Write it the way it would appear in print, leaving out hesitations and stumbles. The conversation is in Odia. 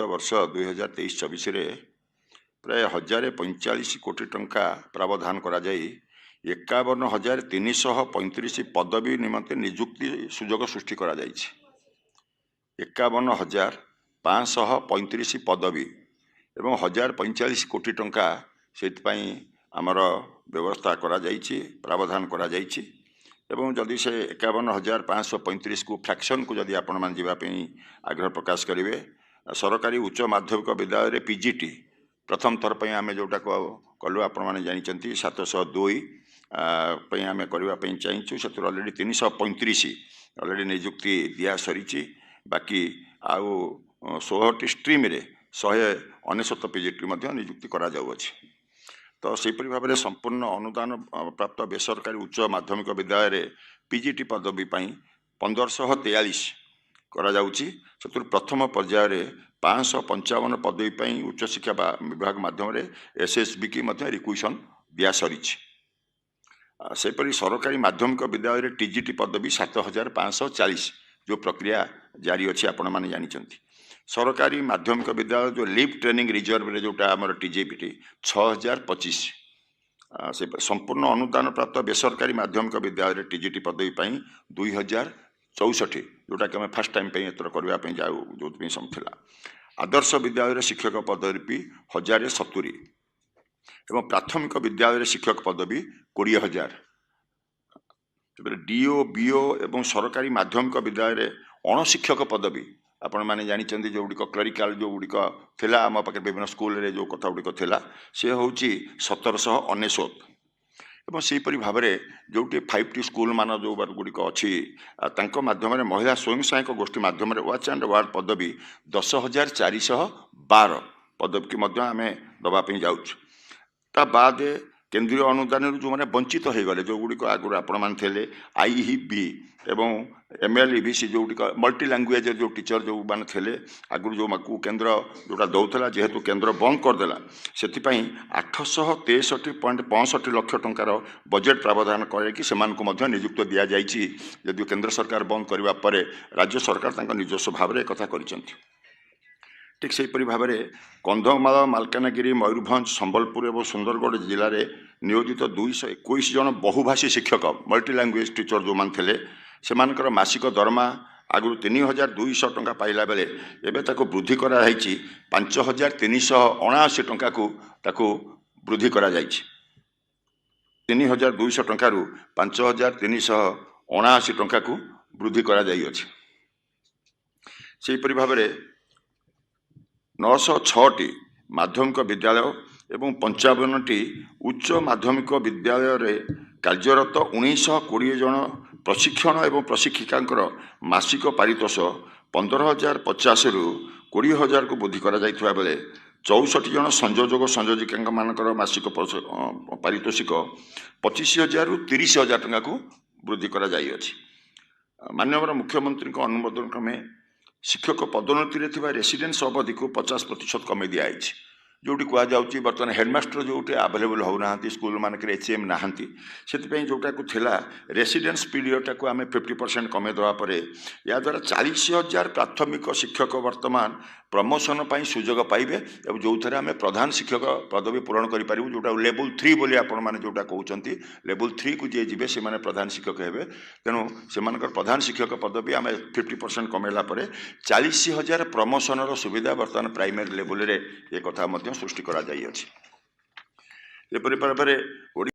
ବର୍ଷ 2023-24ରେ ପ୍ରାୟ 1045 କୋଟି ଟଙ୍କା ପ୍ରାବଧାନ କରାଯାଇ 51,335 ପଦବୀ ନିମନ୍ତେ ନିଯୁକ୍ତି ସୁଯୋଗ ସୃଷ୍ଟି କରାଯାଇଛି। 51,535 ପଦବୀ ଏବଂ 1045 କୋଟି ଟଙ୍କା ସେଥିପାଇଁ ଆମର ବ୍ୟବସ୍ଥା କରାଯାଇଛି, ପ୍ରାବଧାନ କରାଯାଇଛି। ଏବଂ ଯଦି ସେ 51,535କୁ ଫ୍ରାକ୍ସନ୍କୁ ଯଦି ଆପଣମାନେ ଯିବା ପାଇଁ ଆଗ୍ରହ ପ୍ରକାଶ କରିବେ, ସରକାରୀ ଉଚ୍ଚ ମାଧ୍ୟମିକ ବିଦ୍ୟାଳୟରେ ପିଜିଟି ପ୍ରଥମ ଥର ପାଇଁ ଆମେ ଯେଉଁଟାକୁ କଲୁ, ଆପଣମାନେ ଜାଣିଛନ୍ତି, 702 ପାଇଁ ଆମେ କରିବା ପାଇଁ ଚାହିଁଛୁ। ସେଥିରୁ ଅଲରେଡ଼ି 335 ଅଲରେଡ଼ି ନିଯୁକ୍ତି ଦିଆସରିଛି। ବାକି ଆଉ 16ଟି ଷ୍ଟ୍ରିମ୍ରେ 199 ପିଜିଟି ମଧ୍ୟ ନିଯୁକ୍ତି କରାଯାଉଅଛି। ତ ସେହିପରି ଭାବରେ ସମ୍ପୂର୍ଣ୍ଣ ଅନୁଦାନ ପ୍ରାପ୍ତ ବେସରକାରୀ ଉଚ୍ଚ ମାଧ୍ୟମିକ ବିଦ୍ୟାଳୟରେ ପିଜିଟି ପଦବୀ ପାଇଁ 1543 କରାଯାଉଛି। ସେଥିରୁ ପ୍ରଥମ ପର୍ଯ୍ୟାୟରେ 555 ପଦବୀ ପାଇଁ ଉଚ୍ଚଶିକ୍ଷା ବିଭାଗ ମାଧ୍ୟମରେ ଏସ୍ଏସ୍ବି କି ମଧ୍ୟ ରିକ୍ୱିସନ୍ ଦିଆସରିଛି। ସେହିପରି ସରକାରୀ ମାଧ୍ୟମିକ ବିଦ୍ୟାଳୟରେ ଟିଜିଟି ପଦବୀ 7540, ଯେଉଁ ପ୍ରକ୍ରିୟା ଜାରି ଅଛି, ଆପଣମାନେ ଜାଣିଛନ୍ତି। ସରକାରୀ ମାଧ୍ୟମିକ ବିଦ୍ୟାଳୟ ଯେଉଁ ଲିଭ୍ ଟ୍ରେନିଂ ରିଜର୍ଭରେ ଯେଉଁଟା ଆମର ଟିଜିପିଟି 6025। ସେ ସମ୍ପୂର୍ଣ୍ଣ ଅନୁଦାନ ପ୍ରାପ୍ତ ବେସରକାରୀ ମାଧ୍ୟମିକ ବିଦ୍ୟାଳୟରେ ଟିଜିଟି ପଦବୀ ପାଇଁ 2064, ଯେଉଁଟାକି ଆମେ ଫାର୍ଷ୍ଟ ଟାଇମ୍ ପାଇଁ ଏଥର କରିବା ପାଇଁ ଯାଉ, ଯେଉଁଥିପାଇଁ ସବୁ ଥିଲା। ଆଦର୍ଶ ବିଦ୍ୟାଳୟରେ ଶିକ୍ଷକ ପଦବୀ 1070 ଏବଂ ପ୍ରାଥମିକ ବିଦ୍ୟାଳୟରେ ଶିକ୍ଷକ ପଦବୀ 20,000। ତାପରେ ଡିଓ, ବିଓ ଏବଂ ସରକାରୀ ମାଧ୍ୟମିକ ବିଦ୍ୟାଳୟରେ ଅଣଶିକ୍ଷକ ପଦବୀ, ଆପଣମାନେ ଜାଣିଛନ୍ତି, ଯେଉଁଗୁଡ଼ିକ କ୍ଲରିକାଲ ଯେଉଁଗୁଡ଼ିକ ଥିଲା ଆମ ପାଖରେ, ବିଭିନ୍ନ ସ୍କୁଲରେ ଯେଉଁ କଥା ଗୁଡ଼ିକ ଥିଲା, ସେ ହେଉଛି 1799। ଏବଂ ସେହିପରି ଭାବରେ ଯେଉଁଠି 5ଟି ସ୍କୁଲ ମାନ ଯେଉଁ ଗୁଡ଼ିକ ଅଛି, ତାଙ୍କ ମାଧ୍ୟମରେ ମହିଳା ସ୍ୱୟଂ ସହାୟକ ଗୋଷ୍ଠୀ ମାଧ୍ୟମରେ ୱାଚ୍ ଆଣ୍ଡ ୱାର୍ଡ଼ ପଦବୀ 10,412 ପଦବୀକି ମଧ୍ୟ ଆମେ ଦେବା ପାଇଁ ଯାଉଛୁ। ତା ବାଦେ କେନ୍ଦ୍ରୀୟ ଅନୁଦାନରୁ ଯେଉଁମାନେ ବଞ୍ଚିତ ହୋଇଗଲେ, ଯେଉଁଗୁଡ଼ିକ ଆଗରୁ ଆପଣମାନେ ଥିଲେ I E ବି ଏବଂ M L E V C, ଯେଉଁଗୁଡ଼ିକ ମଲ୍ଟି ଲାଙ୍ଗୁଏଜ୍ ଯେଉଁ ଟିଚର ଯେଉଁମାନେ ଥିଲେ ଆଗରୁ, ଯେଉଁକୁ କେନ୍ଦ୍ର ଯେଉଁଟା ଦେଉଥିଲା, ଯେହେତୁ କେନ୍ଦ୍ର ବନ୍ଦ କରିଦେଲା, ସେଥିପାଇଁ 863.65 ଲକ୍ଷ ଟଙ୍କାର ବଜେଟ୍ ପ୍ରାବଧାନ କରାଇକି ସେମାନଙ୍କୁ ମଧ୍ୟ ନିଯୁକ୍ତ ଦିଆଯାଇଛି। ଯଦିଓ କେନ୍ଦ୍ର ସରକାର ବନ୍ଦ କରିବା ପରେ ରାଜ୍ୟ ସରକାର ତାଙ୍କ ନିଜସ୍ୱ ଭାବରେ ଏକଥା କରିଛନ୍ତି। ଠିକ୍ ସେହିପରି ଭାବରେ କନ୍ଧମାଳ, ମାଲକାନଗିରି, ମୟୂରଭଞ୍ଜ, ସମ୍ବଲପୁର ଏବଂ ସୁନ୍ଦରଗଡ଼ ଜିଲ୍ଲାରେ ନିୟୋଜିତ 221 ଜଣ ବହୁଭାଷୀ ଶିକ୍ଷକ, ମଲ୍ଟି ଲାଙ୍ଗୁଏଜ୍ ଟିଚର ଯେଉଁମାନେ ଥିଲେ, ସେମାନଙ୍କର ମାସିକ ଦରମା ଆଗରୁ 3200 ଟଙ୍କା ପାଇଲା ବେଳେ ଏବେ ତାକୁ ବୃଦ୍ଧି କରାଯାଇଛି, 5379 ଟଙ୍କାକୁ ତାକୁ ବୃଦ୍ଧି କରାଯାଇଛି। 3200 ଟଙ୍କାରୁ 5379 ଟଙ୍କାକୁ ବୃଦ୍ଧି କରାଯାଇଅଛି। ସେହିପରି ଭାବରେ 906ଟି ମାଧ୍ୟମିକ ବିଦ୍ୟାଳୟ ଏବଂ 55ଟି ଉଚ୍ଚ ମାଧ୍ୟମିକ ବିଦ୍ୟାଳୟରେ କାର୍ଯ୍ୟରତ 1920 ଜଣ ପ୍ରଶିକ୍ଷଣ ଏବଂ ପ୍ରଶିକ୍ଷିକାଙ୍କର ମାସିକ ପାରିତୋଷ 15,050ରୁ 20,000କୁ ବୃଦ୍ଧି କରାଯାଇଥିବା ବେଳେ 64 ଜଣ ସଂଯୋଜକ ସଂଯୋଜିକାମାନଙ୍କର ମାସିକ ପାରିତୋଷିକ 25,000ରୁ 30,000 ଟଙ୍କାକୁ ବୃଦ୍ଧି କରାଯାଇଅଛି। ମାନ୍ୟବର ମୁଖ୍ୟମନ୍ତ୍ରୀଙ୍କ ଅନୁମୋଦନ କ୍ରମେ ଶିକ୍ଷକ ପଦୋନ୍ନତିରେ ଥିବା ରେସିଡେନ୍ସ ଅବଧିକୁ 50% କମେଇ ଦିଆଯାଇଛି। ଯେଉଁଠି କୁହାଯାଉଛି ବର୍ତ୍ତମାନ ହେଡ଼ମାଷ୍ଟର ଯେଉଁଠି ଆଭେଲେବୁଲ୍ ହେଉନାହାନ୍ତି, ସ୍କୁଲମାନଙ୍କରେ ଏଚ୍ ଏମ୍ ନାହାନ୍ତି, ସେଥିପାଇଁ ଯେଉଁଟାକୁ ଥିଲା ରେସିଡେନ୍ସ ପିରିୟଡ଼ଟାକୁ ଆମେ 50% କମେଇ ଦେବା ପରେ ଏହାଦ୍ୱାରା 40,000 ପ୍ରାଥମିକ ଶିକ୍ଷକ ବର୍ତ୍ତମାନ ପ୍ରମୋସନ ପାଇଁ ସୁଯୋଗ ପାଇବେ ଏବଂ ଯେଉଁଥିରେ ଆମେ ପ୍ରଧାନ ଶିକ୍ଷକ ପଦବୀ ପୂରଣ କରିପାରିବୁ, ଯେଉଁଟା ଲେବୁଲ୍ 3 ବୋଲି ଆପଣମାନେ ଯେଉଁଟା କହୁଛନ୍ତି। ଲେବୁଲ୍ 3କୁ ଯିଏ ଯିବେ, ସେମାନେ ପ୍ରଧାନ ଶିକ୍ଷକ ହେବେ। ତେଣୁ ସେମାନଙ୍କର ପ୍ରଧାନ ଶିକ୍ଷକ ପଦବୀ ଆମେ 50% କମେଇଲା ପରେ 40,000 ପ୍ରମୋସନର ସୁବିଧା ବର୍ତ୍ତମାନ ପ୍ରାଇମେରୀ ଲେବୁଲରେ ଏ କଥା ମଧ୍ୟ ସୃଷ୍ଟି କରାଯାଇଅଛି। ଏପରି ଭାବରେ